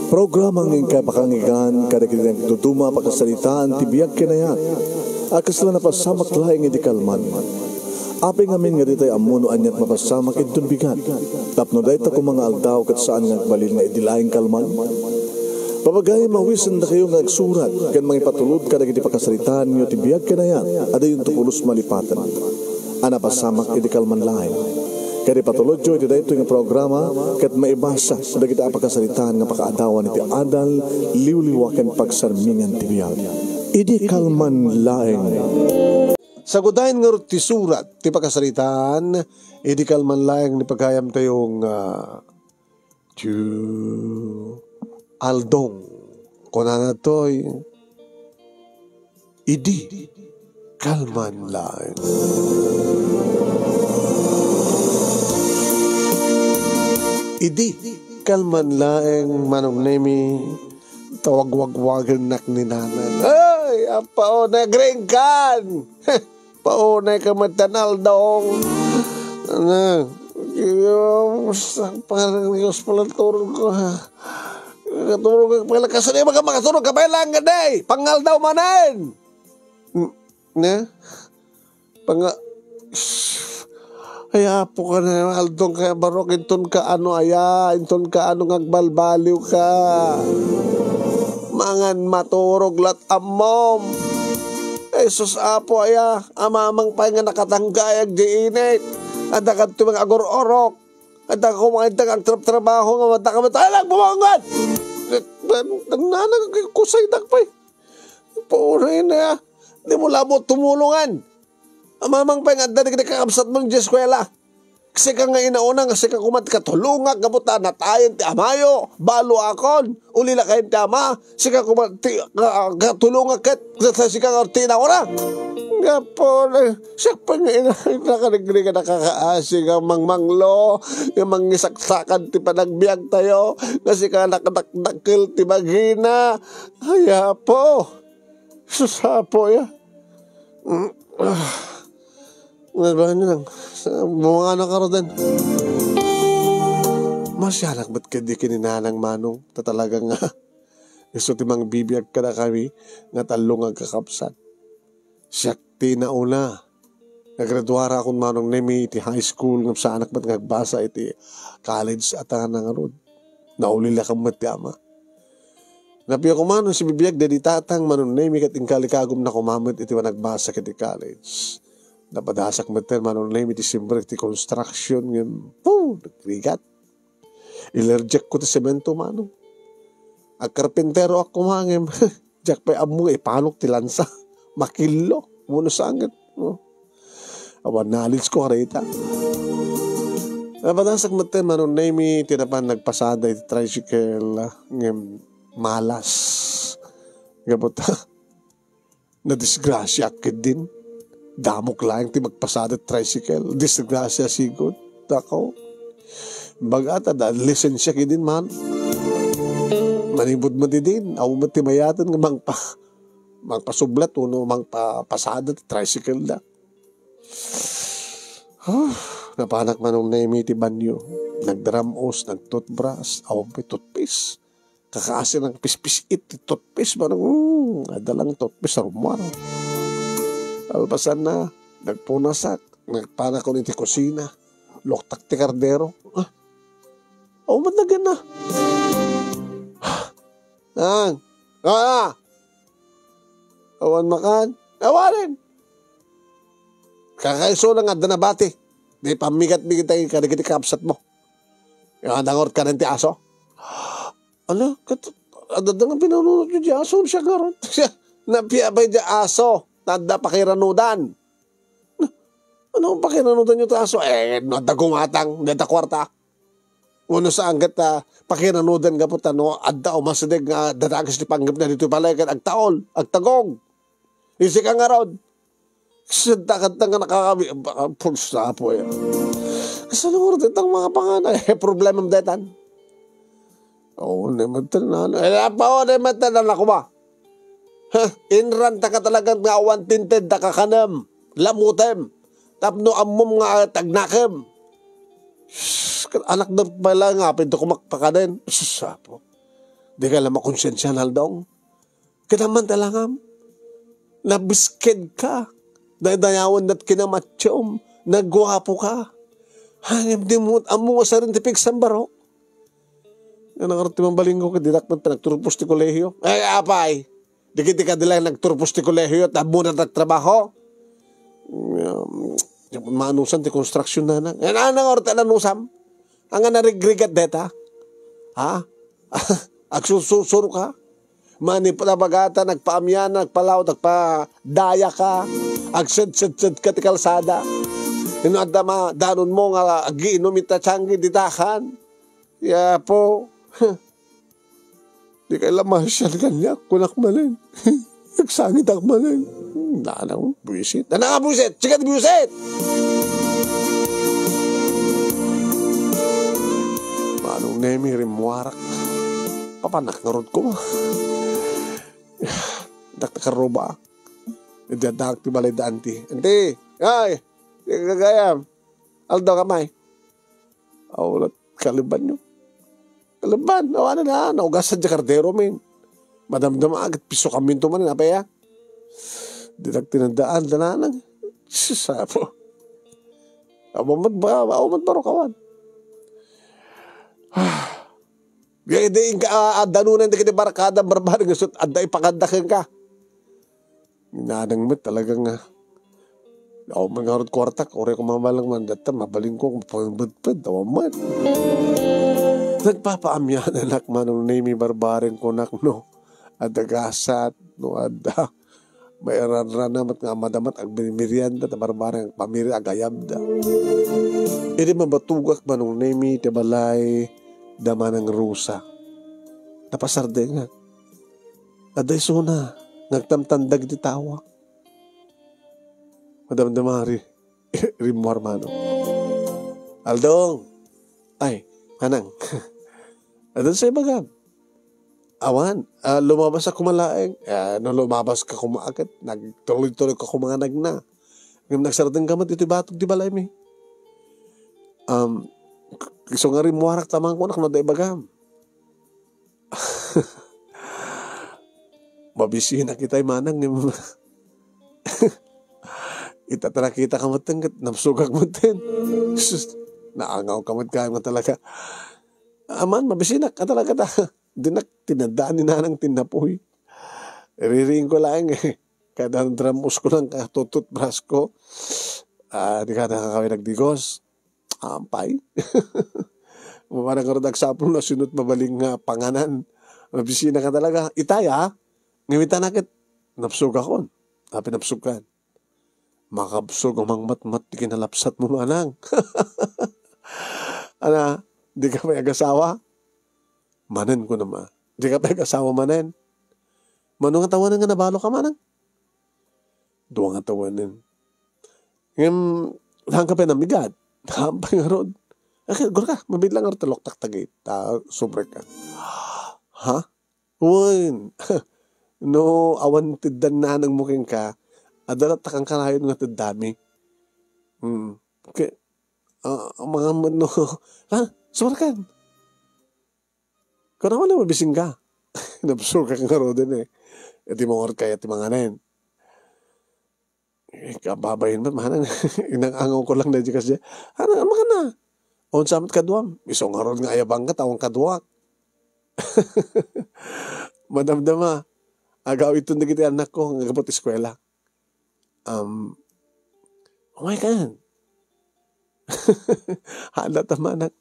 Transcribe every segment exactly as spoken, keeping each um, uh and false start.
Programa nga inkay pakanggan kadagiti nagduduma a pakasaritaan ti biag ken ayat a kasla napasamak laeng idi kalman. Apay ngamin nga ditay ammo no aniat mapasamak inton bigat, tapno dayta koma nga aldaw ket saan nga agbalin nga idi laeng kalman? Papagayam, awisendakayo nga agsurat ken mangipatulod kadagiti pakasaritaanyo ti biag ken ayat a dayonto pulos malipaten a napasamak idi kalman laeng. Ket ipatulodyo iti daytoy nga programa ket maibasa dagiti a pakasaritaan nga pakaadawan iti adal, liwliwa ken pagsarmingan ti biag. Idi kalman laeng. Sagudayen ngarud ti surat ti pakasaritaan, idi kalman laeng ni pagayamtayo nga Chu Aldong. Kunana toy, idi kalman laeng. Idi kalman laeng, Manong Nemi, tawagwagwagennak ni Nanay. Ay, apo, nagringkan! Paunay ka met, Aldong. Ano? Yung, sa, parang yung pala turog ko, ha? Katurog ka pala. Kasano yung mga makaturog ka pala ang ganda eh? Pangaldaw manen! N-, ne? Panga-, ay, apo ka na, Aldong, kaya barok, inton ka ano, aya, inton ka ano, ngagbalbaliw ka. Mangan maturog lat ammom. Jesus, Apo aya, amamang pay nga nakatanggayag di init. Adda kadto nga agor-orok. Adda kumain ta agtrap-trabaho nga mata ka mata. Anak, bumangon! Nana, kusay dakpay. Puno na ya. Di mo lamo tumulongan. Amamang pay nga adda dagiti kakabsatmo nga eskuela. Sika nga inauna nga sika koma ti katulongak gapu ta natayen ti amayo, balo akon, ulila kayen ti ama, sika koma ti ka-, katulongak ket sa sika nga ti inauna. Gapu na, siak pay nga ina-, nakarigrig a nakakaasi nga mangmanglo, nga mangisaksakan ti panagbiagtayo, nga sika nakadakdakkel ti bagina. Ay, Apo. Sus, Apo, ya. Mm, ah. Nga ba, ano lang, sa, bumanga na karodan. Masianak met kadi ken ni Nanang Manong, ta talaga nga, isu ti mangbibiag kadakami, nga tallo nga agkakabsat. Siak ti nauna. Naggraduara akon Manong Nemi iti high school, ngem saanak met nga agbasa iti college a ta ngarud. Naulila ka met ti ama. Napia koma no sibibiag daydi tatang Manong Nemi ket inkalikagumna koma met iti panagbasa ket iti college. Napadasak met ten Manong Nemi ti simrek ti construction ngem, puh, nagrigat. Ilerjekko ti semento, Manong. Agkarpinteroak koma ngem, diak pay ammo nga ipanok ti lansa. Makillo. Wenno saan ket, no? Awan knowledge ko karita. Napadasak met ten Manong Nemi ti napan nagpasada iti tricycle, ngem malas. Gapu ta nadisgrasiaak ketdin. Damok laeng ti magpasada tricycle. Disgrasia sigud. Dako. Baga ta adda lisensia ketdin man. Manipud met idin, awan met ti mayaten nga mangpa-, mangpasublet wenno mangpapasada ti tricycle da. Huh, napanak Manong Nemi ti banyo. Nagdaram-os, nagtoothbrush, awan pay toothpaste. Kakaasi nang pispis-it ti toothpaste, Manong, hmm, adda lang toothpaste a rummuar. Kalpasanna, nagpunasak, nagpanakon iti kusina, luktak ti kardero. Ah, awan met naganna. Ah, ah, awan makan. Awanen. Kakaiso lang adda nabati. Di pammigat-migat kadagiti kabsatmo. Yung adangor ka ti aso. Ala, ket, adda nga pinanunot ti aso, siak ngarud. Siak, napia pay ti aso, ta adda pakiranudan. Na, ano pakiranudanyo ti aso? Eh, no adda gumatang, no adda kuarta. Wenno saan ket, ah, pakiranudan gapu ta no adda umasideg nga dadagis ti panggepna ditoy balay ket agtaol, agtagog. Isika ngarud. Senta kanta nga nakakabi-, ba-, pulsa po yan. Kasano nga rin itang mga panganay? Eh, problema mo detan. Oo, naman ito na. Eh, apa, oh, naman ito na, naku ba? Ha? Inran ta ka talaga nga awan tinted da kakanem. Lamutem. Tapno ammom nga, ah, tagnakem. Sus, anak da pala nga, pinto kumakpakaden. Sus, apo. Dika la makonsiensia, Aldong. Ket ammoan ti langam. Nabisked ka. Daydayawen dat kinamatyom. Naguapo ka. Ngem di mo ammo nga sardeng ti pigsambaro. Nga nangarot ti mambalin ko, ket didak met panagturpos ti kolehio. Ay, apay! Dagiti kadi la nagturpos ti kolehio, tapno na nagtrabaho. Um, manusan ti konstruksyon na na. Nga nangarot ti nanusam. Ania nga narigrigat deta? Ha? Agsusursuro ka? Mani pa nabagatan, nagpaamian, nagpalaw, nagpadaya ka. Agsedsedsed ka ti kalsada. Ino adda ma-, danon mo nga agiinom ita tianggi ditakan? Yapo. Di kay la masian kaniak, kunak manen. Nagsangitak manen. Nanang buisit. Nanang buisit! Sikat buisit! Manong Nemi, rimmuarak. Papanak ngarud ko. Dakta karuba. Idaddaak ti balay da anti. Anti! Ay! Gagayam! Aldaw ka, may. Aw, lat-, kalebanyo. Kaleban, awanen na, naugasan di kardero, min. Madamdama, agad piso kami ito man, apay, ah. Di nagtinandaan, dananang. Sus, apo. Awamat ba, awamat baro kawan. Ah. Gaya di, inka, ah, adda nunan di kiti barkada, barbar, gusto, adda ipakadda kenka. Nanang met talaga nga. Aw, man ngarud kuartak, uray ko mamalang man, data, mabalin ko, pangpedped, awan man. Nagpapaamian anak Manong Nemi, barbareng kunak, no. Adda gasat, no, adda. Mairanrana met nga madamat, agmerienda, ta barbareng pamiri, agayabda. Idi mabatugak Manong Nemi, ti balay, da Manang Rosa. Napasardengak. Adda isuna, nga agtamtandag iti tawak. Madamdama ri-, rimmuar Manong. Aldong! Ay, Manang. Adun sa ibagam. Awan, ah, lumabas ako malaeng. Ah, no lumabas ka kumaket, nagtuloy-tuloy ka kumanagna. Ngem nagsardeng ka met iti batog ti balay mi. Um, k-, isu nga rimmuarak tamangko, anak, no da ibagam. Mabisinak itay manang, ngem ita ta nakita ka metten, ket napsugak metten. Sus, naangaw ka met gayam nga talaga. Aman, mabisinak ka talaga ta. Dinak tinadaan ni nanang ti napuy. Iririing ko laeng, eh. Kada dramos ko lang ka tututbras ko. Ah, di ka nakakawin nagdigos. Ampay. Mamanang ngarud agsapul no sinot mabalin nga panganan. Mabisina ka talaga. Itay, ah. Ngem ita naket, napsugakon. Ah, pinapsugkan. Makabsog a mangmatmat ti kinalapsat mo, manang. Ana, di ka pay agasawa? Manen ko naman. Di ka pay agasawa manen? Mano nga tawanen nga nabalo ka, manang? Dua nga tawanen. Ngem, saan ka pay namigat? Hampay ngarud. Ay, gura ka, mabilang ngarud taloktak tagit. Ta, sobre ka. Ha? Wen. No, awan teddan nanang mo kenka, adda latta kan karayon nga teddami. Hmm. Ke-, ah, mga no, ha? Sumarkan. Kung naman na mabising ka. Nabsur ka nga roden eh. Iti mo ngarud kaya ti manganen. Eh, kababain met, manang, inang-angaw ko lang na di kasi, ano, ano ka na? Unsa met kaduam? Isu ngarud nga ayabang ka, tawang kaduak. Madamdama, agaw iton dagiti anak ko, nga agabut eskwela. Um, oh my God. Hala ta, manang.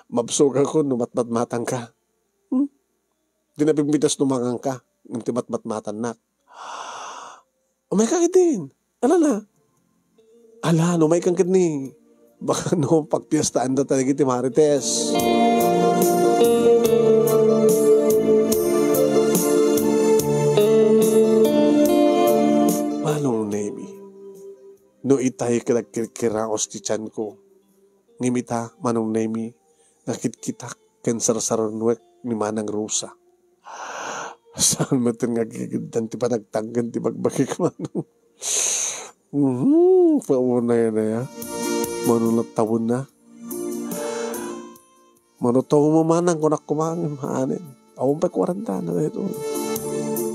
Mabsog ako no matmatmatan ka. Hmm? Di na pigmitas no mangan ka. Ngem ti matmatmatan nak. Umay ka ket din. Ala na. Ala, no umay kan ket ni. Baka no, pagpiestaan da talaga ti Marites. Manong Nemi, no itay ket nagkirkiraos ti tiyanko, ngem ita, Manong Nemi, nakitkitak ken sarsarunuek ni Manang Rosa. Saan met nga agigiddan ti panagtangken ti bagbagik, Manong? Mhm, paunay na ya. Mano na tawen na? Mano tawen mo, Manang, kunak kumangem, anen. Awan pay kwarenta na daytoy.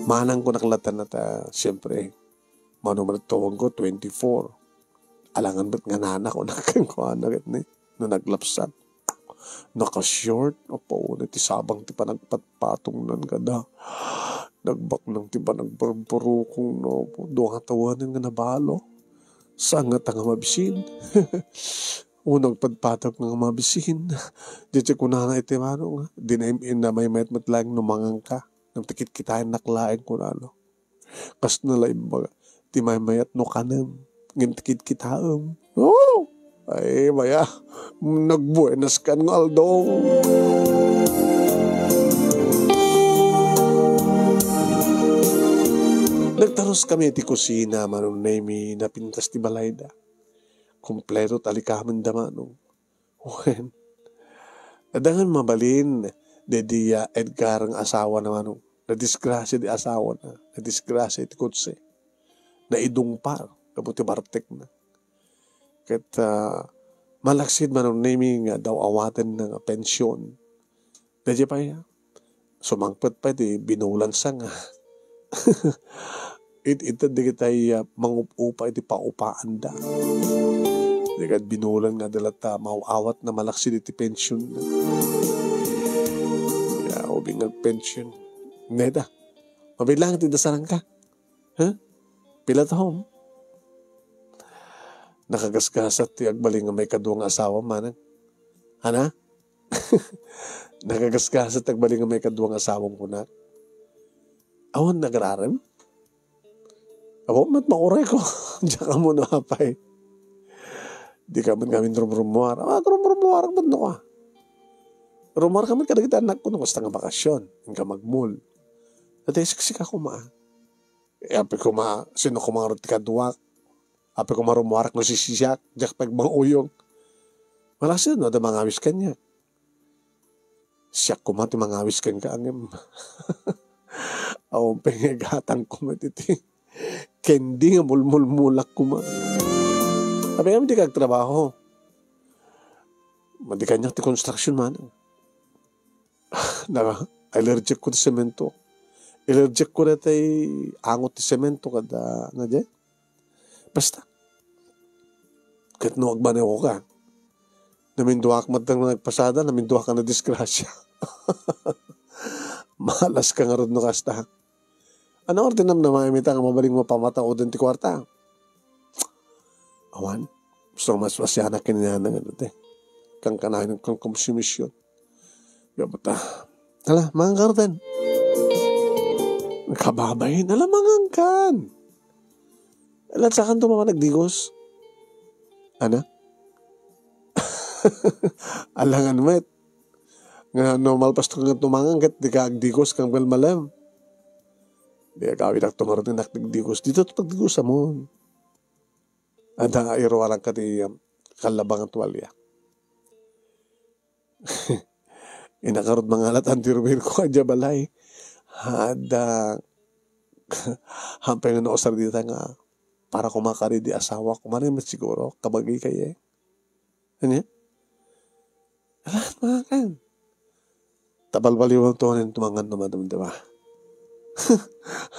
Manang ko naklatan na ta, siyempre, mano man tawenko, twenty-four. Alangan met nga nana ko na kenkuana ket ni, no naglapsat. Naka-short, apo, ti sabang ti panagpatpatongnan kada. Nagbaknang ti panagburburukong, no, dua nga tawenan nga nabalo. Saan nga ta nga mabisin? O nagpadpadak nga mabisin. Diay kunana iti mano nga, di na im-, namaymayat met laeng no manganka. Ngem ti kitkitaennak laeng kunana. Kasna la imbaga, ti maymayat no kanem, ngem ti kitkitaem. Oh! Ay, maya, nagbuenas kan nga aldaw. Nagtaruskami iti kusina, Manong Nemi, napintas ti balayda. Kompleto ti alikamen da, Manong. Wen, adda ngan mabalin, daydi a Edgar nga asawana, Manong. Nadisgrasia di asawana, nadisgrasia iti kotse. Naidungpar, gapu ti bartekna. Ket, ah, malaksid, Manong Nemi, nga daw awatenna nga pension. Daydi pay, ah, sumangpet pay ti binulan sanga. It-, ited dagitay, ah, mangup-upa iti paupaanda. Di kad binulan nga adda latta maaw-awatna malaksid iti pension. Ya, ubing agpension. Neta, mabilang ti dasarangka. Huh? Pila tahom? Nakagasgasat ti agbalin nga maikadua nga asawa, manang. Ana? Nakagasgasat ti agbalin nga maikadua nga asawam, kunak. Awan nagrarem? Apo, met mauray ko. Diak ammo no apay. Di ka met ngamin rumrumuar. Ah, rumrumuar met no ka. Rumuar ka met kadagiti annak ko no kasta nga bakasyon. Inka magmul. Iti siksika koma. E, apay koma, sino koma ngarud ti kaduak? Apay koma rumuarak no sisiak, diak pay agmanguyong. Malaksid no adda mangawis kaniak. Siak koma ti mangawis kenka, ngem awan pay nga igatangko met iti candy nga mulmulmulak koma. Apay ngem dika agtrabaho? Madi kaniak ti construction man. Na, allergic ko ti semento. Allergic ko daytay angot ti semento kada, na, di? Basta. Ket no agbanew ka, naminduak met nga nagpasada, naminduak nga nadisgrasya. Malas ka ngarud no kasta. Ano, or tinamnamam ita nga mabalin mapamatauden ti kuarta? Awan. Gusto nga mas masianak ken ni nanang, ano, te. Kankanayon kan konsumisyon. Gabata. Ala, mangan ka ruten. Kababain. Ala, mangan kan. Ala, saan to mama nagdigos? Ana? Alangan met. Nga no malpas to nga tumangan ket di ka agdigos kang malmalem. Di agawid ak tumaruteng nakdigdigos. Dito to pagdigos amon. Ada iruaran ka ti, um, kallabang a tuwalya. Inakarod mangalat ang dirwir ko adya balay. Ada, hampay nga nausar dita nga para kumakari di asawa ko. Marim siguro, kabagi kaye. Ania? Ala, mangan. Tabalbaliwan to, nen tumangan naman, di ba?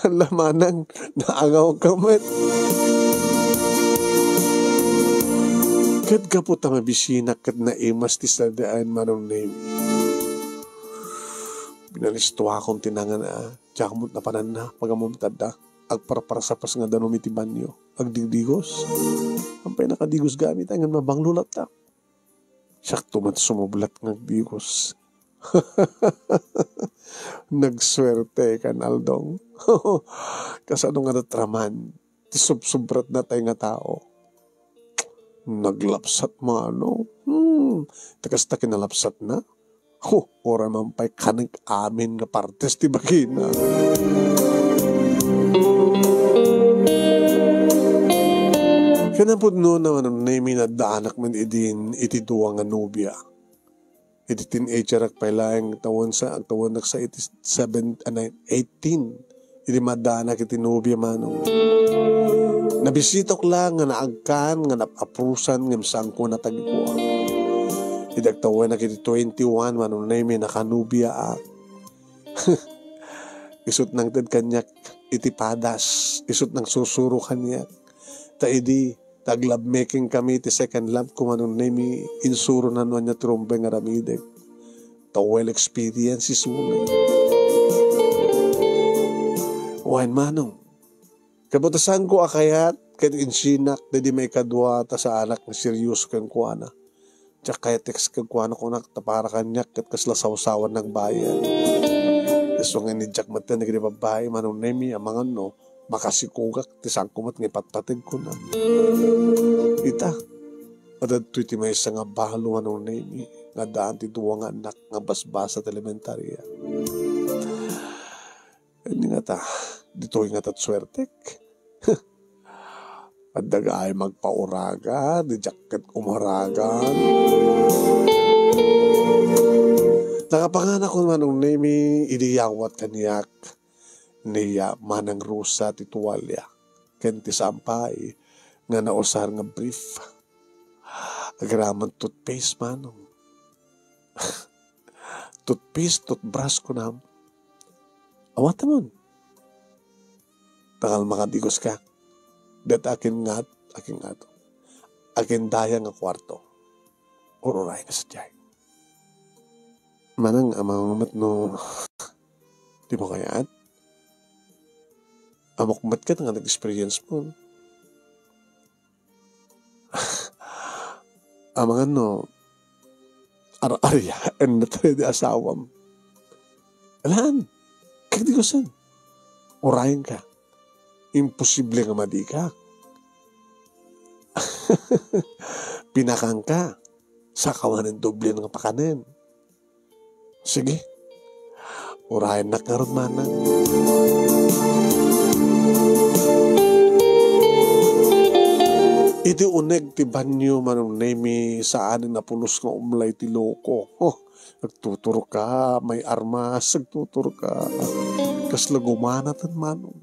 Ala, manang, naangaw ka met. Ket gapu ta mabisinak ket naimas ti sadaan, Manong Nemi. Pinalistuakon ti nangan a, diak met napananna, pagamom tadda. Agparparsapas nga danum iti banyo. Agdigdigos. Hampay nakadigos gamit, ay ngan mabanglo latta. Siak to met sumublat nga agdigos. Nagsuerte kan Aldong. Kasano nga natraman ti subsubratna tay nga tao? Naglapsat mano. Hmm, ta kasta kinalapsatna. Ho, uray man pay kanek amin nga partes ti bagina. Ken napudno na, Manong Nemi, naddaanak met idin iti dua nga nobia. Iti teenager ak pay laeng, tawen sa, agtawenak sa iti seven, ah, nine, eighteen. Iti maddaanak iti nobia, Manong. Nabisitok la nga naagkan, nga nap-aprusan, ngem saanko natagikuan. Iti agtawenak iti twenty-one, Manong Nemi, nakanubiaak. Isut' nangted kaniak iti padas, isut' nangsusuro kaniak. Ta idi, ta aglovemaking kami ti second love ko, Manong Nemi, insurona no ania ti rumbeng nga aramidek. Ta well experience isuna. Wen, Manong, kabutasanko a kayat ket insinak daydi maikadua ta saanak nga serioso kenkuana. Diak kayat ti kas kenkuana kunak ta para kaniak ket kasla sawsawan nagbayad. Isu nga iniddiak metten dagiti babbai, Manong Nemi, amangan no makasikogak ti saanko met nga ipatpateg kunak. Ita, adda ditoy ti maysa nga balo, Manong Nemi, nga addaan ti dua nga annak nga basbasa ti elementaria. Ania ngata, ditoy ngata ti suertek? Adda gaay magpauragan, diak ket umuragan. Nakapanganakon, Manong Nemi, idi yawat kaniak ni Manang Rosa ti tuwalya ken ti sampay nga nausar nga brief. Agraman toothpaste, Manong. Toothpaste, toothbrush, kunam. Awatemon. Tangal makadigoska. Deta akin ngat, akin ngat. Akin daya nga kuarto. Ururay nga sadiay. Manang, amangan met no dimo kayat? Ammok met ket nga nag-experience mo. Amangan no ar-ariaen na tayo di asawam. Alaan, kagdigusan. Urayen ka. Imposible nga madi ka. Pinakan ka. Saka manen doble nga pakanen. Sige. Urayennak ngarud, Manang. Iti uneg ti banio, Manong Nemi, saan a pulos nga umlay ti loko. Oh, agtuturka, may armas, agtuturka. Kasla gumanaten, Manong.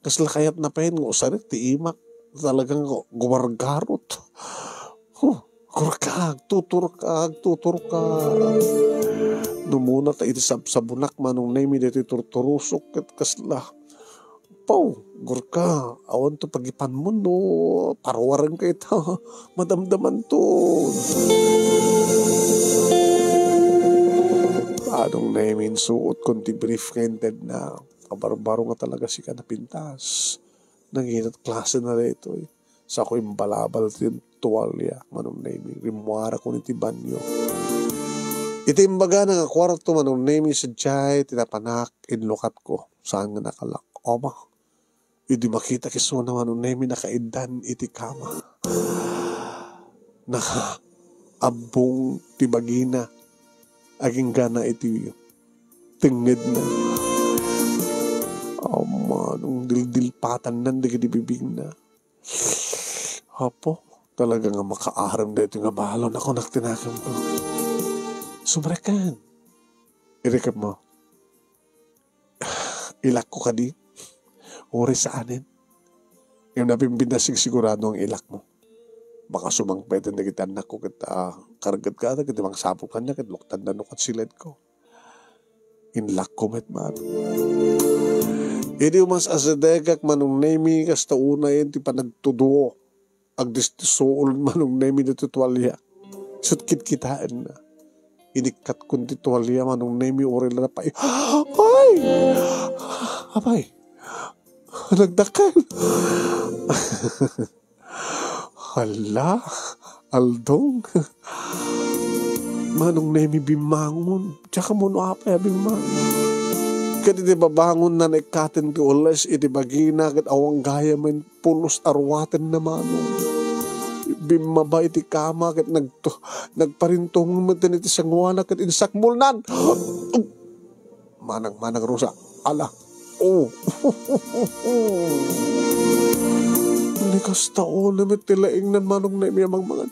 Kasla kayatna pay nga usarek ti imak. Talagang gumargarot. Huh, agkurka, agtuturka, agtuturka. Numuna ta iti sabsabonak, Manong Nemi, daytoy turturusok ket kasla. Paw, agkurka, awan to pagipanmo no paruarenka ita. Madamdamanto. Manong Nemi, insuotkon ti brief nga intedna. Abarbaro nga talaga sika napintas. Nagita ti klase na daytoy. Sako imbalabal ti tuwalya, Manong Nemi. Rimmuarakon iti banio. Iti imbagana nga kuarto, Manong Nemi, sadiay ti napanak, inlukatko. Saan nga nakalak. Ama, idi makitak isuna, Manong Nemi, nakaiddan iti kama. Nakaabbong ti bagina. Aginggana iti tengngedna. Amanong dildilpatannan dagiti bibingna. Apo, talaga nga makaarem daytoy nga balo, nakunak ti nakemko. Sumrekkan. Irikep mo. Ilakko kadi? Uri saanen. Ngem nabimbinna sigsigurado nga ilakmo. Baka sumangpeten dagiti annakko ket, ah, kargedka dagiti mangsapul kaniak ket luktanna no ket siledko. Inlakko met, Manong. Idi umas-asidegak, Manong Nemi, kasta unayen ti panagtuduo. Agdisdisuol, Manong Nemi, ditoy tuwalya. Isut' kitkitaenna. Inikkatkon ti tuwalya, Manong Nemi, uray la napay. Ay! Apay! Nagdakkel! Hala, Aldong. Manong Nemi, bimmangon. Diak ammo no apay a bimmangon. Ket iti babangonna, naikkaten ti ules iti bagina, ket awan gayam a pulos a ruatenna, Manong. Bimmaba iti kama, ket nagtu-, nagparintong met iti sangoana, ket insakmulnan. Manang, Manang Rosa, ala. Oh. Ni kasta, oh, namet ti laingnan, Manong Nemi, a mangmangan.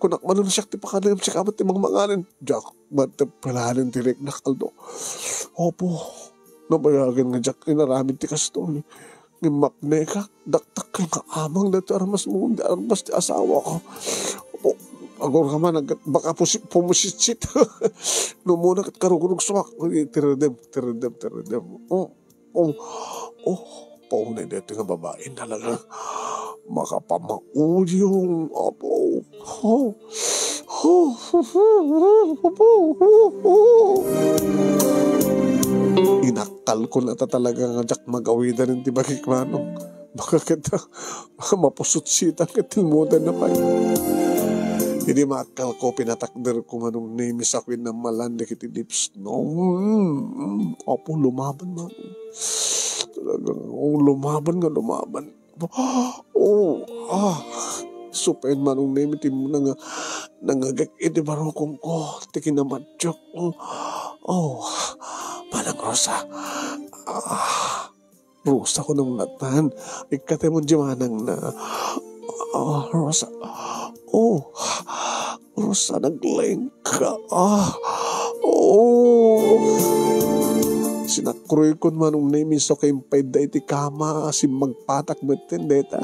Kunak, Manong, siak ti pakanem, siak met ti mangmanganen. Diak met ti palanen ti riknak, Aldo. Opo. Nabayagen nga diak inaramid ti kastoy. Ngem mapnekak, dakdakkel nga amang daytoy armasmo, di armas ti asawak. Opo. agur ka man, ket baka pusi-, pumusitsit. No umuna ket karugurugsuak. Ay, tiredem, tiredem, tiredem. Oh, oh, oh, paunay daytoy nga babai, talaga makapamauyong, apo. Oh, oh, oh, oh, oh, oh. Inakkalko na ta talaga nga diak magawidan iti bagik, manong. Baka ket, ah, mapusutsitan ket tilmudan na pay. Idi maakkalko, pinatakderko, Manong Nemi, sa kuan, nammalan dagiti lips. No, mm, mm, apo, lumaban, Manong. Talagang, oh, lumaban nga lumaban. Oh, ah, supen, Manong Nemi, ti immuna nga nangngegek iti barukongko, ti kinamatiok. Oh, oh, Manang Rosa. Ah. Rosa, kunam natan. Ikkatem di manangna. Ah, Rosa. Oh, Rosa, naglengka. Ah, oh. Sinakroykon, Manong Nemi, isu ket impaydda iti kama, simmagpatak metten daytan.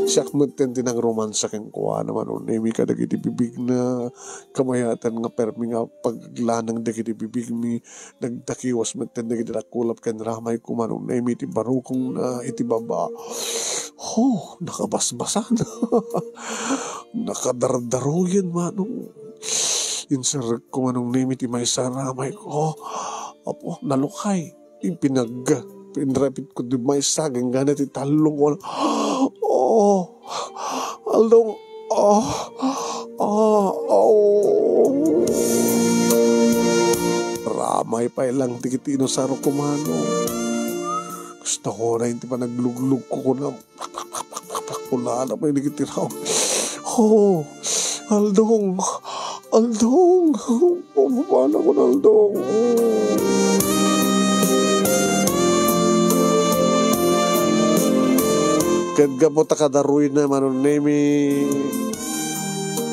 Siak metten ti nangromansa kenkuana, Manong Nemi, kadagiti bibigna. Kamayatan nga permi nga paglanang dagiti bibigmi. Nagdakiwas metten dagiti nakulap ken ramayko, Manong Nemi, iti barukongna iti baba. Ho, nakabasbasan. Nakadardaruyen, Manong. Inserrekko, Manong Nemi, ti maysa a ramayko. Apo, nalukay. Ipinag-, pinrapitko ti maysa, genggana ti tallong. Oh, Aldong. Oh, oh, oh. Ramay pay lang ti kiti inusarko, Manong. Gusto ko na iti panagluglugko, kunam. Kunana pay dagiti raw. Oh, Aldong. Aldong. Pumapana ko na, Aldong. Ket gapu ta kadaruyna, Manong Nemi,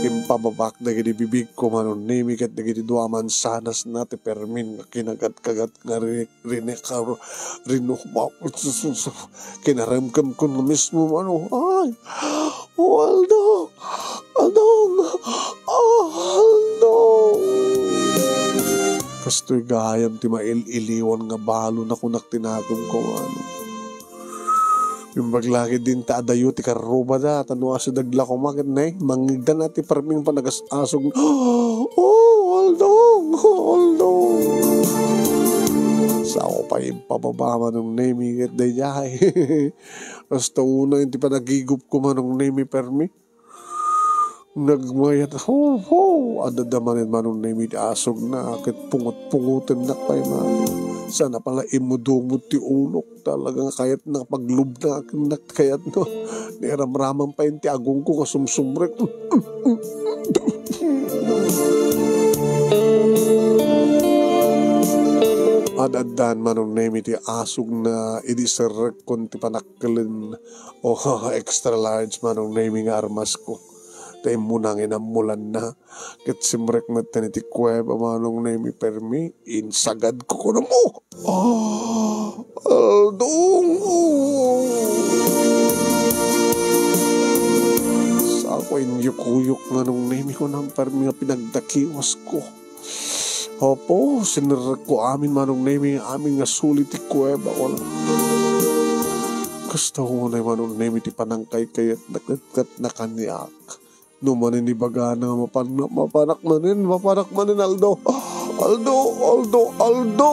impababak dagiti bibigko, Manong Nemi, ket dagiti dua mansanasna ti permin nga kinagatkagat nga ri-, rinekar-, rinukbak. Kinaremkemko nga mismo, Manong. Ay! Oh, Aldo! Aldong! Oh, Aldong! Kastoy gayam ti mail-iliwan nga balo na kunak ti nakemko, Manong. Imbag la ket dinta adayo ti karrubada, ta no asideg la koma ket ne, mangngegda na ti perming panagas-asog. Oh, Aldong! Oh, Aldong! Sao pay impababa, Manong Nemi, ket daydiay. Kasta unay ti panagigupko, Manong Nemi, permi. Nagmayat, ho, ho! Adda manen, Manong Nemi, ti asogna, ket pungot-pungotennak pay, Manong. Sana pala imudumod ti ulok. Talaga nga kayatna paglubnakennak, kayatna. Niramraman pay ti agongko nga sumsumrek. Ad-addan, Manong Nemi, ti asogna idi serrekkon ti panakkelen. O, extra large, Manong Nemi, nga armasko. Ta immuna nga inammulanna. Ket simrek metten iti kuweba, Manong Nemi, permi, insagadko, kunam, "Oh! Ah, Aldong! Oh!" Sako inyukuyok, Manong Nemi, kunam, permi nga pinagdakiwasko. Apo, sinerrekko amin, Manong Nemi, amin nga suli ti kuweba, kunam. Kasta unay, Manong Nemi, ti panangkaykayatna ket, ket nakaniak. No manen ibagana nga mapan-, mapanak manen, mapanak manen, Aldo. Aldo, Aldo, Aldo!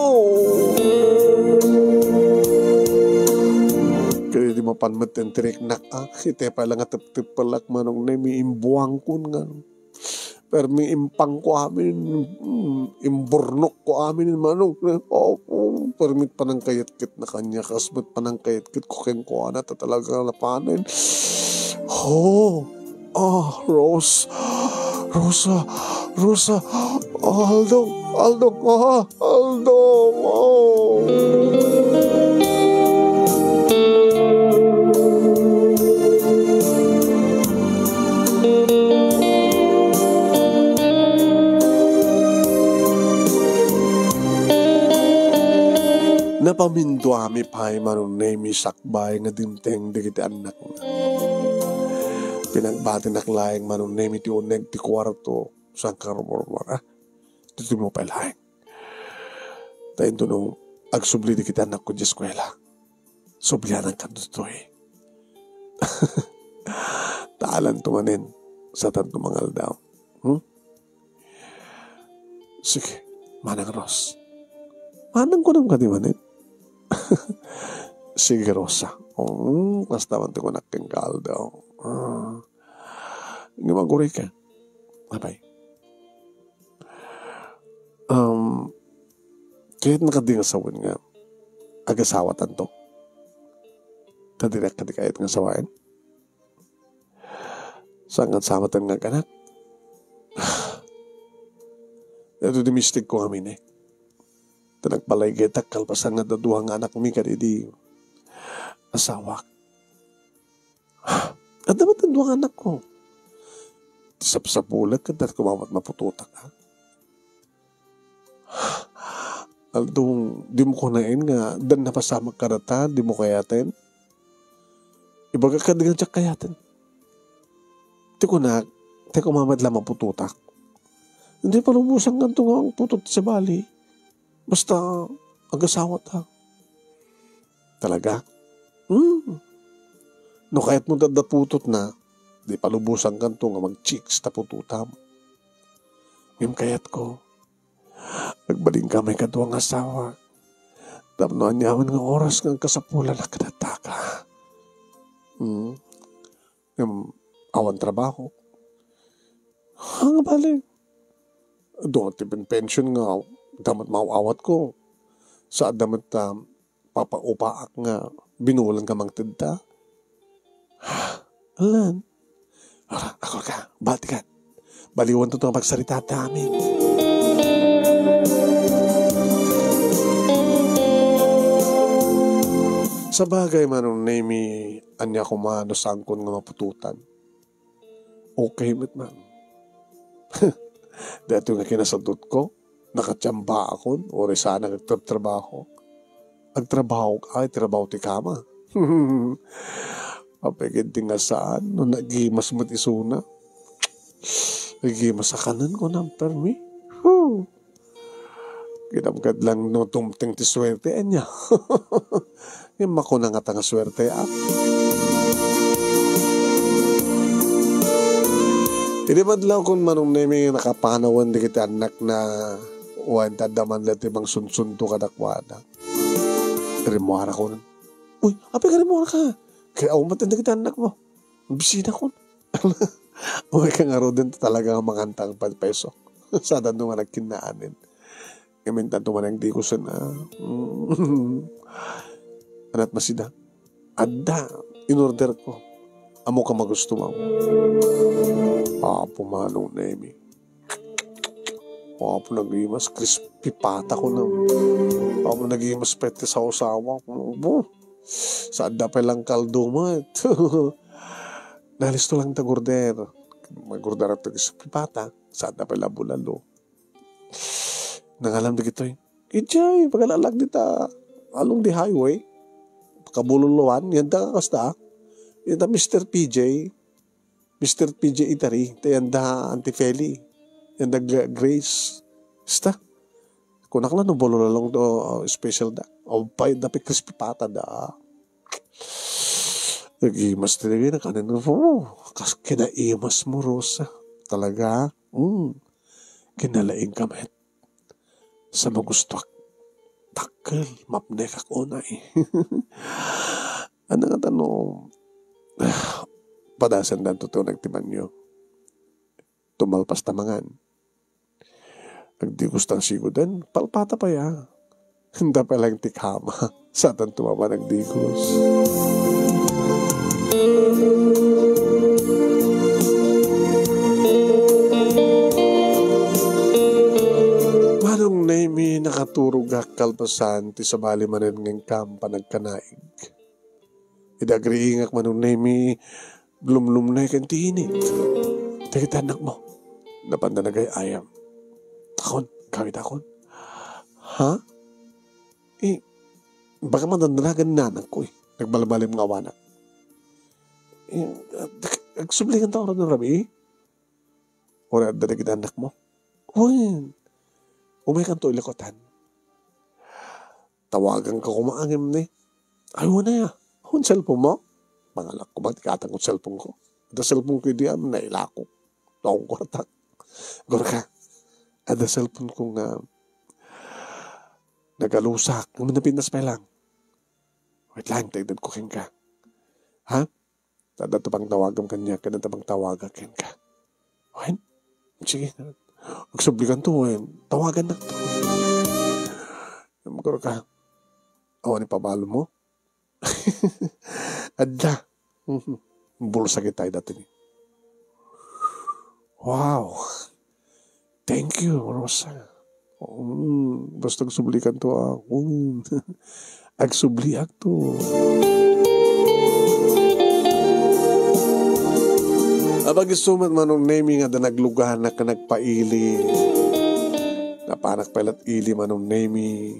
Ket idi mapan met ti riknak, ah, iti pay la nga tepteppelak, Manong Nemi, imbuangkon nga. Permi impangko amin, mm, imburnokko amin, Manong. Oh, oh, permi panangkayatketna kaniak, kas met panangkayatketko kenkuana, ta talaga napanen. Oh! Ah, Rose. Rosa. Rosa. Aldong. Aldong. Ah, Aldong. Oh. Napaminduami pay, Manong Nemi, sakbay nga dimteng dagiti annakna. Pinagbatinak laeng, Manong Nemi, ti uneg ti kuarto, saan ka rumurmura? Ditoy mo pay laeng. Ta inton no agsubli dagiti annakko idiay eskuela, sublianankanto ditoy. Ta alanto manen, saanto mangaldaw. Hmm? Sige, manang Ros. Manang kunam kadi manen? Sige, Rosa. Oh, kasta man ti kunak kenka aldaw. Ah. Ngem aguray ka. Apay. Um, kayatna kadi nga sawen nga agasawatanto? Ta dinak kadi kayat nga sawaen? Saan nga sawaten nga agkanak? Daytoy ti mistikko ngamin, eh. Ta nagpalaygetak kalpasan nga adda dua nga anakmi kadagiti asawak. Adda met dua nga anakko. Ti sapsapulek, ket dayta koma met maputotak, ha? Aldo, dimo kunaen nga addan napasamak kadata, dimo kayaten? Ibagak kadi nga diak kayaten. Ti kunak, ti koma met la maputotak. Iti palubosankanto nga agputot ti sabali. Basta, agasawata. Talaga? Hmm. No kayatmo adda putotna, di palubosankanto nga mag-chicks ta putotam. Ngem kayatko, agbalinka maikadua nga asawa. Tapno aniaman nga oras nga agkasapulan a kadata ka. Hmm. Ngem awan trabaho. Ha, nga bale? Adu ti pension nga adda met maaw-awatko. Sa adda met, ah, papaupaak nga binulan ka mangted ta. Alan. Ara, ako ka, bati ka. Baliwanto nga pagsarita ta amin. Sabagay, Manong Nemi, ania koma no saankon nga maputotan? Okay met man. Daytoy nga kinasadutko, nakatiambaakon, uray saan nga agtrabtrabaho. Agtrabaho, ay, trabaho ti kama. Apay ket di nga saan, no nagimas met isuna. Nagimas a kanen, kunam, permi. Whew! Kinamkad lang no tumteng ti suerte, ania. Ngem makuna ngata nga suerte, ah. Idi madlaw kun Manong Nemi nakapanawen dagiti annakna, wen ta adda man la ti mangsunsunto kadakuada. Rimmuarakon. Uy, apay nga rimmuaraka? Kay awan met dagiti annakmo. Bisita kon. Uy, ka ngaruden ta talaga nga mangantang pay-, peso. Sadanto nga nagkinnaanen. Ngem intanto man nagdigusen, ah. Mm. Anat masida. Adda, inorder ko. Ammo ka magusto mo. Apo Manong Nemi. Apo nagimas crispy pata ko na. Apo nagimas pete sawsawa ko. Bo. Sa adda pay lang kaldo met. Nalisto lang ta order. Mag-order ta crispy pata. Sa adda pay lang bulalo. Nangalam dagitoy. Idiay, pagalalag dita along the highway. Kabululuan, yan ta kasta. Yan ta Mister P J. Mister P J Eatery, ta yan da Auntie Feli. Yan da Gra-, Grace. Basta. Kunak la no bolo lalong do, uh, special da. O pay, dapat crispy pata da. Nagimas talaga na kanin. Oh, kas kinaimas mo, Rosa. Talaga. Mm. Kinalaing ka met. Sa magustuak. Dakkel, mapnekak unay. Ano nga tano, padasan dan to nagtimanyo. Tumalpas ta mangan. Agdigos tang sigoden, palpata pa ya. Handa pa lang ti kama. Satan tumama nagdigos. Manong Nemi, nakaturogak kalpasan ti sabali manen nga inkam panagkanaig. Idi agriingak, Manong Nemi, lumlumneken ti init. Dagiti annakmo, napanda nagay-ayam. Akon, kawit akon. Ha? Eh, baka madandanagan ni nanangko eh. Nagbalbalim nga awanak. Eh, ah, dak-, Agsubli kanta, Rod, no rabii? Uray adda dagiti annakmo? Wen, umaykanto ilikutan. Tawaganka koma ngem ni, ay, wen aya. Awan cellphone mo? Mangalak koma ti katangko cellphone ko. Adda cellphone ko idi, am, nailako. Taong kwartak. Gurka, adda cellphone ko nga nagalusak. Ngem napintas pay lang. Wait lang, ta itedko kenka. Ha? Ta adda ti pangtawagam kaniak, ken adda ti pangtawagak kenka. Wen? Sige. Agsubli kanto, wen. Tawagannak. Magkuro ka. Awan ipabalo mo? Adda. Mhm. Bulsa kita dati ni. Wow. Thank you, Rosa. Mm, basta agsubli kanto, ah. Mm. Agsubliak to. Apay, isu met, Manong Nemi, nga adda nagluganak ken nagpaili. Napanak pay la't ili, Manong Nemi.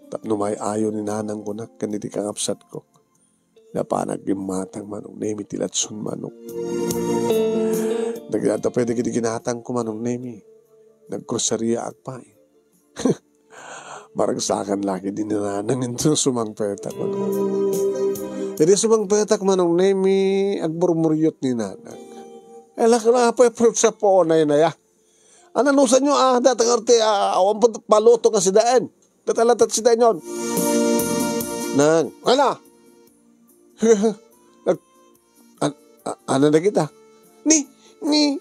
Tapno maay-ayo ni nanangko nak ken iti kangabsatko. Napanak gimmatang, Manong Nemi, ti latson manok. Nagdada pay dagiti ginatangko, Manong Nemi. Nagkroseriaak pay. Maragsakan la ketdi ni nanang inton sumangpetak, Manong. Idi sumangpetak, Manong Nemi, agburmuriot ni nanang. Ay, lak-, la, apoy, fruit sa po, nay, nay, ah. Ananusanyo, ah, data nga ti, ah, awan po paluto nga sidaen. Data latat sidaen yon. Nang, ala? Nag-, an-, a-, ano na kita? Ni, ni,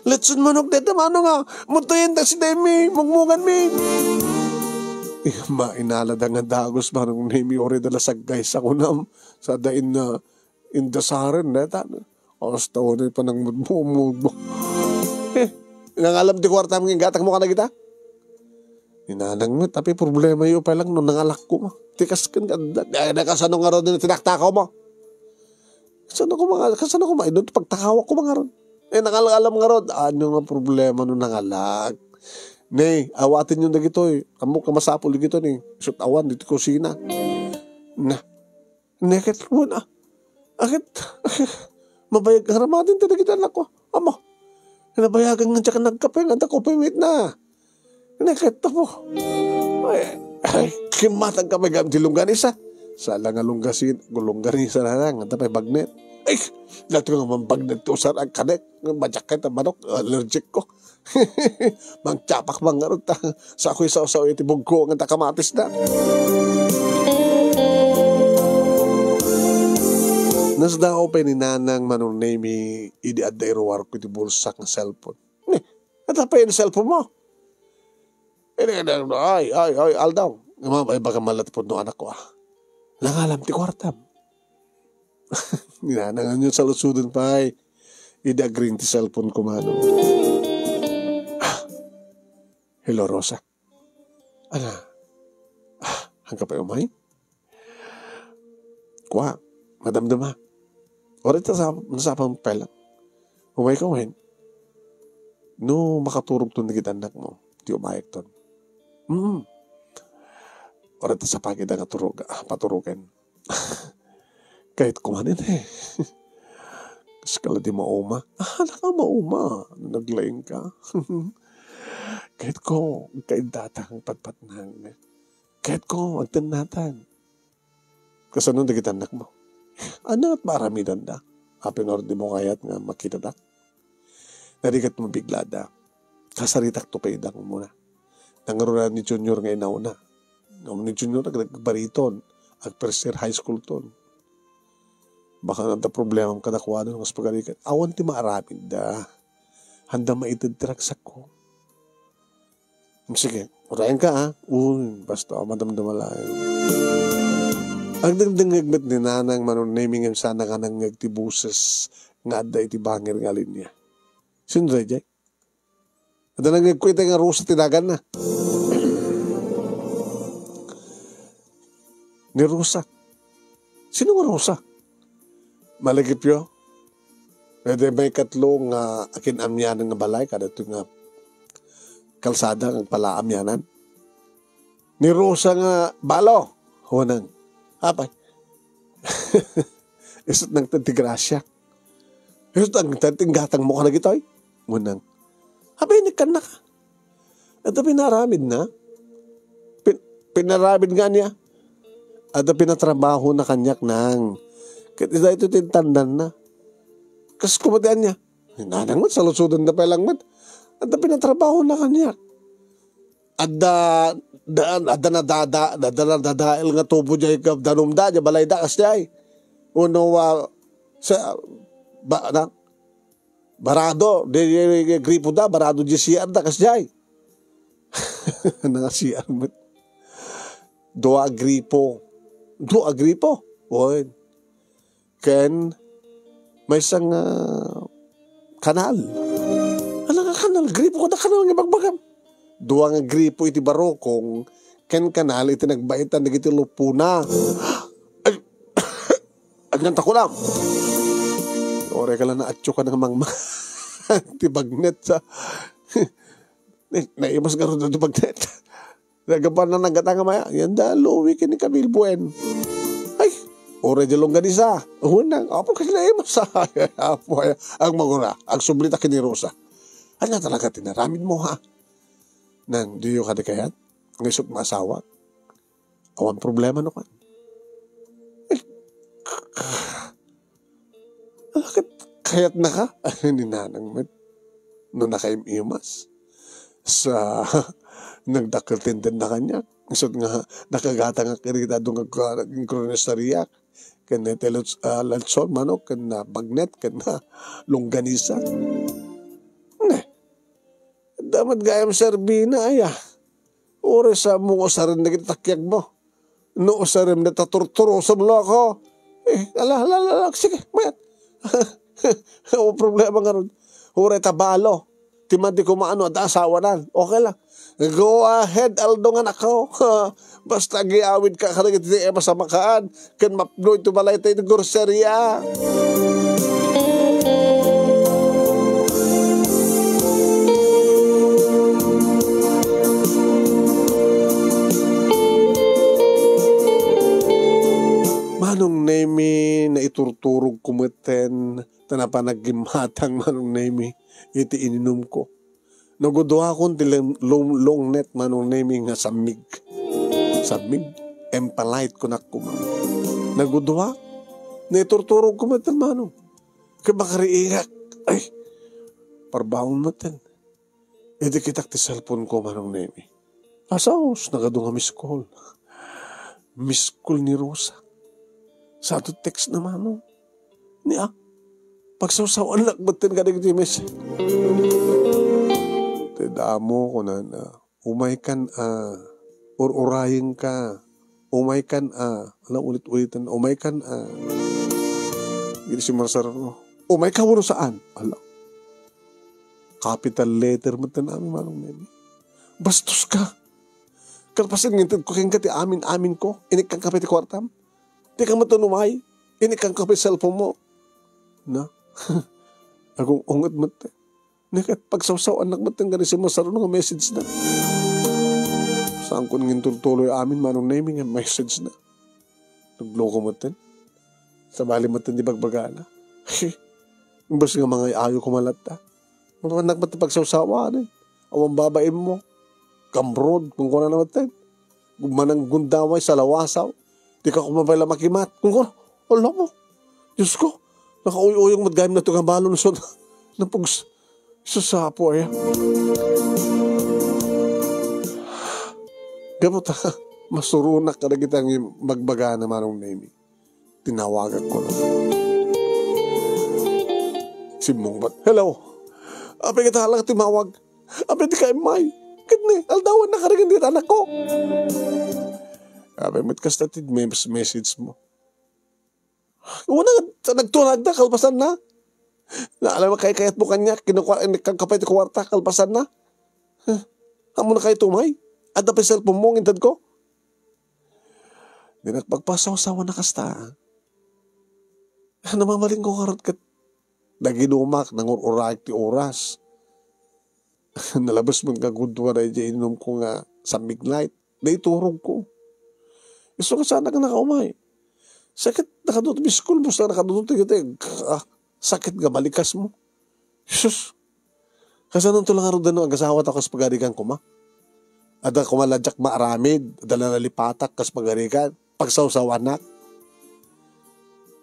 letson manok deta, mano nga, mutuyen ta sidaen mi, mugmugan mi. Eh, mainala da nga dagus, manong ni mi, ore da la saggay sa kunam, sa dain na, Indasaren, deta. Asta unay panangmudmumudmo. Eh, nangalam ti kuartam nga inggatak mo kadagita? Inanang met, tapi problema yo pay lang no nangalak koma. Ti kas ken adda, ay, na kasano ngarud ti tinaktakaw mo? Kasano koma, kasano koma, idun ti pagtakawak koma ngarud. Eh, nangalam ngarud, ano nga problema no nangalak? Ne, awaten yon dagitoy. Ammok nga masapul dagitoy, ne. Isut awan, ditoy kusina. Na, Neket, wen, ah. Aket, mabayag nga aramiden ti dagiti anakko. Amo, nabayagan nga diak nagkape nga adda kape met na. Neket, tapo. Ay, ay, kimmatang ka may gam ti longganisa. Sala nga longgasin, longganisa na lang, adda pay bagnet. Ay, dati nga man bagnet ti usar, agkanek, majakay ta manok, allergic ko. Mangtiapak man ngarud ta. Sa ako'y sawsaw iti bugko nga ta kamatis na. Nasdaaw pay ni Nanang Manong Nemi idi adda iruarko iti bulsak nga cellphone. Ni, ata pay ni cellphone mo? Ini, ini, ay, ay, ay, aldaw. Nga mabay, baka malat po no anak ko, ah. Nangalam ti kwartam. Ninanangan yun sa lusuden pay. Idi agring ti cellphone ko, mano. Hello, Rosa. Ana? Ah, hangka pay umay? Kwa, madamdama. Oray ta sa, nasapang pay lang. Umay ka wen? No, makaturog ton dagiti anak mo. Ti umayek ton. Mm. Oray ta sapagida nga turog, ah, paturogen. Kayat ko manen, eh. Kas kala di mauma. Ah, naka mauma. Naglaing ka. Kayat ko, kaidatang patpatnang. Kayat ko, agtennatan. Kasano dagiti anak mo? Ano at maaramidanda? Apin or di mo kayat nga makita da? Narigat mabiglada. Kasaritak to pay idang muna. Nangruna ni Junior nga inauna. Ngam ni Junior, ag-, nagbariton. Ag first year high school ton. Baka nanta problema kadakuada, mas pagarigat. Awan ti maaramid da. Handa maited ti ragsakko. Sige, urayan ka, ha? Uy, basta, madamdama lang. Agdengdengngeg met ni Nanang Manong Nemi ngem sana nga nangngeg ti boses nga adda iti bangir nga linya. Sino daydiay? Adda nangngegko itay nga Rosa ti naganna. Ni Rosa. Sino nga Rosa? Malagipyo? Daydiay maikatlo nga akin-amianan nga balay, kadagitoy nga kalsada nga agpalaamianan. Ni Rosa nga balo. Hunang. Apay. Isut nangted ti grasya. Isu ta, ta, ti gatangmo kadagitoy? Kunana. Abinek kannaka. Adda pinaramidna. Pin-, pinaramid nga ania. Adda pinatrabahona kaniak, nang. Ket daytoy ti intandanna. Kas kumati ania. Nanang met, saludsodenda pay lang met. Adda pinatrabahona kaniak. Adda, da-, adda nadada-, adda nadadael nga tubo diay ka-, danumda, diay balayda, kasdiay. Wenno, ah, sa, ba, na, barado, di, di, di, gripo da, barado diay C R da, kasdiay. Nanga C R met. Dua a gripo. Dua a gripo. Wen. Ken maysa nga kanal. Ala nga kanal, gripo kada kanal nga ibagbagam. Dua nga gripo iti barukong ken kanal iti nagbaitan dagiti lupona. Ay, agyantakulam. Oray ka lang naatyo ka nga mangma-, ti bagnet sa, na-, naimas nga ron ti bagnet. Nagapana nagata nga maya, yan da, Louie ken ni Camille Buen. Ay, oray di longganisa. Unang, apo, kasi naimas. Apo, ay, ang magura, ang sublita ken ni Rosa. Ano talaga tinaramid mo, ha? Nang, do you kadi kayat? Nga isut maasawa? Awan problema no kan. Eh, ket kayatnaka? Ni nanang met. No nakaim-imas. Sa nagdakkel ti intedna kaniak. Isut nga nakagatangak iti adu nga agkuana ken kroniseriak. Ken ti lots-, ah, lechon manok, ken na bagnet, ken na longganisa. Ne. Adda met gayam serbina, aya. Uray sa mo usaren dagiti takiagmo. No usarem dayta turturosem, loko. Eh, ala, ala, ala, ala, sige, mayat. Awan problema ngarud. Uray ta balo. Ti madi koma no adda asawanan. Okay lang. Go ahead, Aldo nga nakaw. Basta agyawidka kadagiti e a masamaan ken mapno iti balayta iti groceria. Manong Nemi, naiturturogko metten, ta napan aggimmatang, Manong Nemi, iti ininumko. Naguduakon ti lem-, long-, long neck, Manong Nemi, nga sammig. Sammig? Empalite, kunak koma. Naguduak? Naiturturogko metten, Manong. Ket makariingak. Ay, parbangon metten. Idi kitak ti cellphone ko, Manong Nemi. Asaos, nagadu nga miss call. Miss call ni Rosa. Sa ato text na, Manong. Ni, ah, pagsawsawanak metten kadagiti message. Ti damo, kunana, umaykan a, ur-urayengka, umaykan a, ala, ulit-ulitan, umaykan a. Iti simmarsar-, umayka wenno saan? Ala. Capital letter metten amin, Manong Nemi. Bastoska. Kalpasan nga intedko kenka ti amin-aminko, inikkanka pay ti kuartam. Dika met umay, inikkanka pay cellphone mo. Na? Agung-unget met. Ni ket pagsawsawanak met nga ni si Masarno nga message na. Saanko nga intultuloy amin, Manong Nemi, nga message na. Nagloko met. Sabali met ti bagbagana. Imbes nga mangay-ayo koma latta. Mapanak met ti pagsawsawanen. Awan babaemmo. Kamrod, kunkunana met. Mananggundaway, salawasaw. Dika koma pay la makimat. Kunkuna, ala mo. Diosko, nakauy-uyong met gayam nato nga balon, so, napugs-, susapo, aya. Gapu ta, masuronak kadagiti bagbagana, Manong Nemi. Tinawagak koma. Simmungbat. Hello. Apay ket ala ka timawag? Apay dika immay? Ket ni, aldawannak kadagiti anakko. Apay met kasta ti mes-, message mo? Una, nagtunagda, kalpasanna. Na, alam mo, kay-, kayat mo kanya, kinukua-, inikkanka pay ti kuwarta, kalpasanna. Huh? Ammona kayo tumay? Adda pay cellphone mo, nga intedko? Di nagpagpasawsawa na kasta. Namamaling ko ngarud ket naginumak, nangur-urak ti oras. Nalabes met nga gudua daydiay inumko nga San Mig Light. Naiturogko. Isu nga saanak nakaumay. Sakit, nakaduto, miss call, basta nakaduto, tigitay. Ah, Sakit nga balikasmo. Sus! Kasanonto la ngarud no agasawata kas pagarigan koma? Adda koma la diak maaramid, adda la nalipatak kas pagarigan, pagsawsawanak.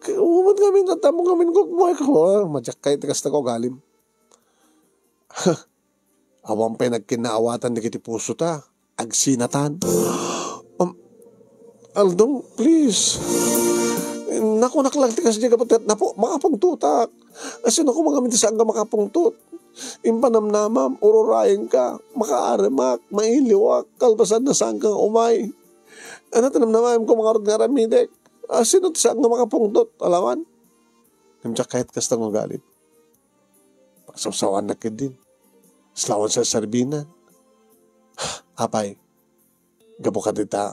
Ka-, umat ngamin, tattamo ngamin, gugmoy ko, ah, madiak kayat ti kasta nga ugalim. Awan pay nagkinnaawatan dagiti pusota. Agsinatan. Um, Aldong, please. Nakunak lang ti kasdi gapu ta napo, makapungtotak. Asino koma ngamin ti saan nga makapungtot? Impanamnamam, ururayenka, makaarimak, mailiwak, kalpasanna saanka nga umay. Ano ti namnamaem koma ngarud nga aramidek? Asino ti saan nga makapungtot? Alawan? Ngem diak kayat kasta nga ugalim. Pagsawsawanak ketdin. Islawan sa sarbinan. Apay, gapu kadita,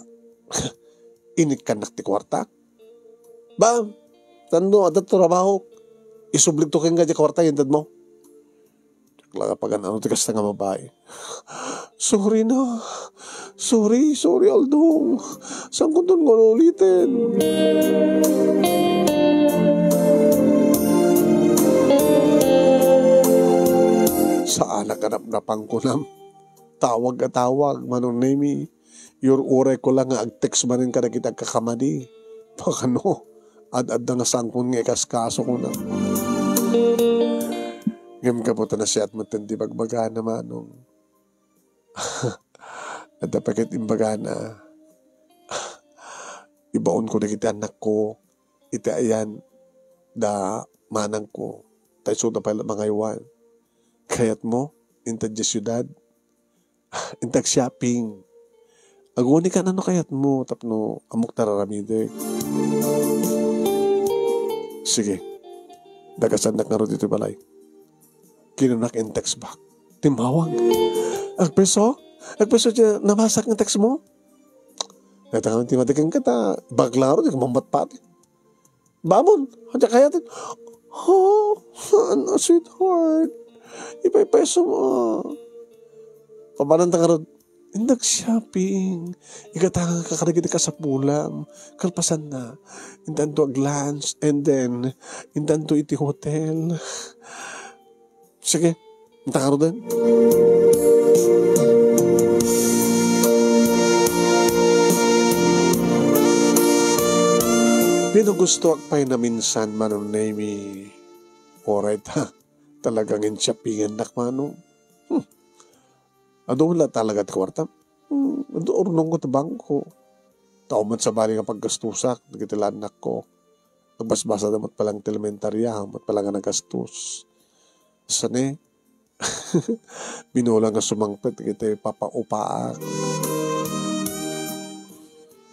inikkannak ti kuarta. Ba, tano, adda ti trabahok. Isubligto kenka ti kuarta, intedmo. Diak la pagan-ano ti kasta nga babai. Sorry na. Sorry, sorry, Aldong. Saan ko ton nga uliten? Saanak a napnapan kunam. Tawag a tawag, Manong Nemi. Iyur-uray ko lang nga ag-text manen kadagiti agkakamadi. Pakano? Ad-adda nga sangkon nga ikaskaso ko na. Ngem gapu ta nasiat met ti bagbagana, Manong. Adda pay ket imbagana. Ibaon ko dagiti annakko iti ayan da manangko. Ta isu da pay la mangaywan. Kayatmo, inted diay siudad? Inted shopping. Aguni ka no kayatmo tapno ammok ti ar-aramidek. Sige. Dagasannak ngarud iti balay. Kinunak in text back. Timmawag. Agpeso? Agpeso ti nabasak nga text mo? Dayta ngamin ti madi kenka ta, bagla ngarud, di ka mambatpati. Bamon, adda kayaten. Oh, ano, sweetheart? Ipaypayso mo. Pabanan ta ngarud, inted shopping. Ikatangka kadagiti kasapulam. Kalpasanna, intanto ag-lunch, and then, intanto iti hotel. Sige, inta ngaruden. Pinugustoak pay naminsan, Manong Nemi. Oray ta, talagang in-shoppingannak, Manong. Hmm. Adu la talaga ti kuarta. Hmm, adu, urnongko ti bangko. Tao met sabali nga paggastusak, dagiti la annakko. Agbasbasada met pay la ti elementarya, met pay la nga nagastos. Saan, binulang nga sumangpet iti papaupaak.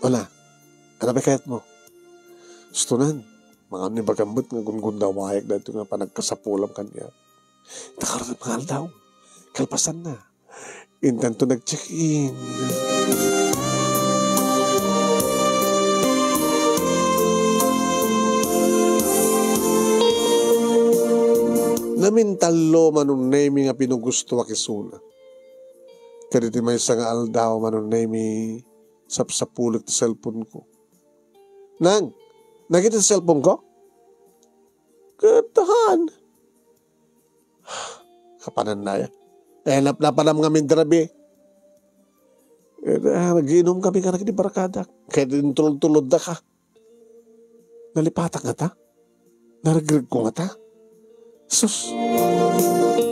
Ala, ano pay kayatmo? Istonan, mangano ibagam met nga gunggundawayek daytoy nga panagkasapulam kaniak. Inta ngarud nga aldaw, kalpasanna, intanto nag-check-in. Namintallo, Manong Nemi, nga pinugustoak isuna. Kadagiti maysa nga aldaw, Manong Nemi, sapsapulek ti cellphone-ko. Nang, nakita ti cellphone-ko? Ket haan. Kapananna, eh, napnapanam ngamin ti rabii. Eh, ah, nagiinumkami kadagiti barkadak. Ket intulod-tulodda ka. Nalipatak ngata? Naragregko ngata? Sus!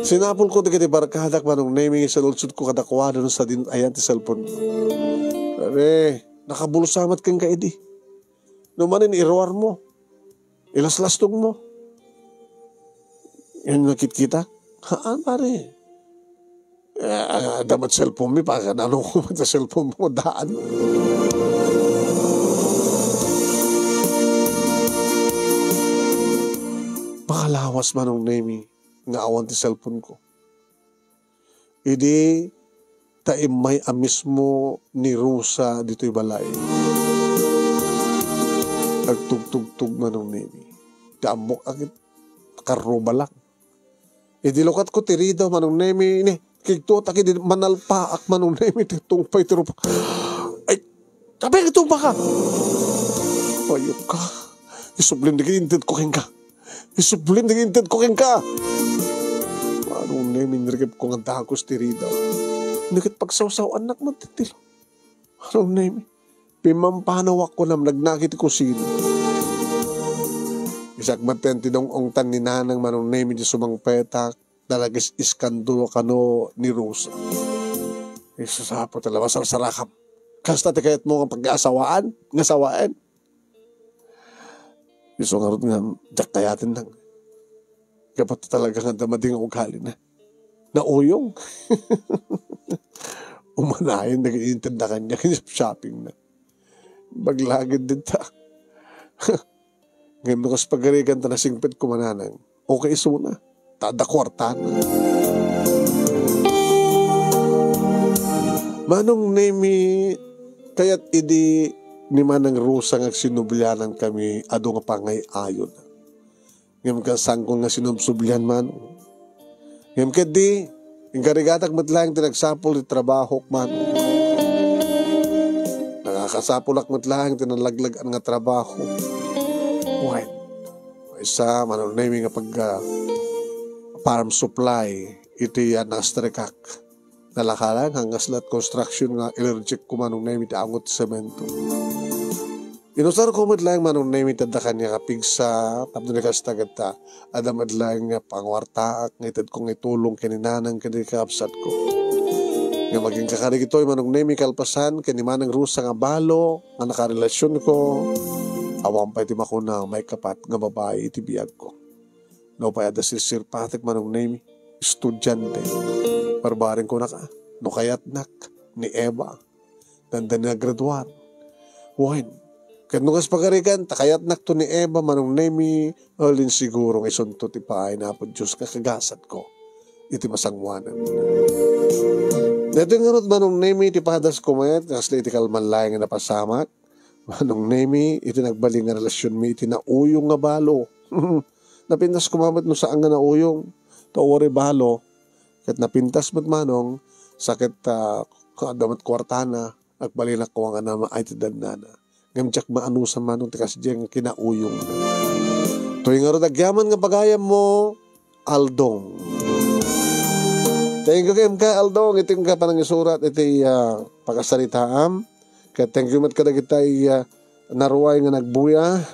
Sinapulko dagiti barkadak, Manong Nemi, sinulsodko kadakuada no sadin ayan ti cellphone. Are, nakabulsa met kenka idi. No manen iruarmo. Ilaslastogmo. Yan nakitkitak. Haan, pare. Eh, adda met cellphone-mi, pagananonko met ti cellphone-mo, daan. Makalawas, Manong Nemi, nga awan ti cellphone-ko. Idi ta immay a mismo ni Rosa ditoy balay. Agtugtugtog, Manong Nemi. Ti ammok a ket karrubalak. Idi lukatko ti ridaw, Manong Nemi, ni, kigtutak idi manalpaak, Manong Nemi, ti tungpay ti rupa. Ay, apay nga tungpaka? Ayok ka. Isublim dagiti intedko kenka. Isublim dagiti intedko kenka. Manong Nemi, inrikibko nga dagus ti rida. Nagit pagsawsaw-annak met ti tilo. Manong Nemi, pimampanawak kunam, nagnaki ti kusina. Isak met ti dong-ongtan ni Nanang Manong Nemi ti sumangpetak, nalagis-iskandulo kano ni Rosa. Isus, Apo, talaga, masarsarakam. Kasta ti kayatmo nga pag-asawaan, nga asawaen. Isu ngarud nga, diak kayaten nang. Kapat talaga nga damadi nga ugali na. Nauyong. Umanayon, nag-iintend na kanya, kanya shopping na. Baglagid din ta. Ngayon, no kas pagarigan ta nasingpet kumananang. Okay, isuna. Tada kwarta na. Manong Nemi, kayat idi ni Manang Rosa nga agsinublianan kami, adu nga pangay-ayon. Ngem kasangko nga sinubsublian man. Ngem ketdi, inkarigatak met laeng ti nagsapul ti trabahok man. Nakakasapulak met laeng ti nalaglag-an nga trabaho. Wen, maysa, Manong Nemi, nga pag, ah, farm supply iti, ah, nastrikak. Nalaka laeng, hangas laeng construction nga allergic ko, Manong Nemi, ti angot ti semento. Inusarko met laeng, Manong Nemi, ti adda kaniak a pigsa, tapno di kasta ket ta, adda met laeng nga panguartaak nga itedko nga itulong ken ni Nanang ken ni kakabsatko. Ngem agingga kadagitoy, Manong Nemi, kalpasan ken ni Manang Rosa nga balo nga nakarelasionko, awan pay ti makuna maikapat nga babai iti biagko. Nupay adda sirsirpatek, Manong Nemi, estudiante. Barbareng kunaka, no kayatnak ni Eva, dandani nagraduar. Wen, ket no kas pagarigan, ta kayatnakto ni Eva, Manong Nemi, alin siguro nga isunto ti paay ni Apo Dios nga kagasatko iti masangoanan. Daytoy ngarud, Manong Nemi, ti padasko met, kasla iti kalman laeng nga napasamak, Manong Nemi, iti nagbalin nga relasionmi iti nauyong nga balo. Napintas koma met no saan nga nauyong, ta uray balo. Ket napintas met, Manong, sa ket, ah, adda met kuartana, agbalinak koma nga namaay ti dadnana. Ngem diak maanusan, Manong, ti kasdiay nga kinauyong. Toy ngarud agyaman nga pagayammo, Aldong. Thank you kenka, Aldong, iti nga panangisurat iti, ah, pakasaritaam. Ket thank you met kadagiti, ah, naruay nga nagbuya.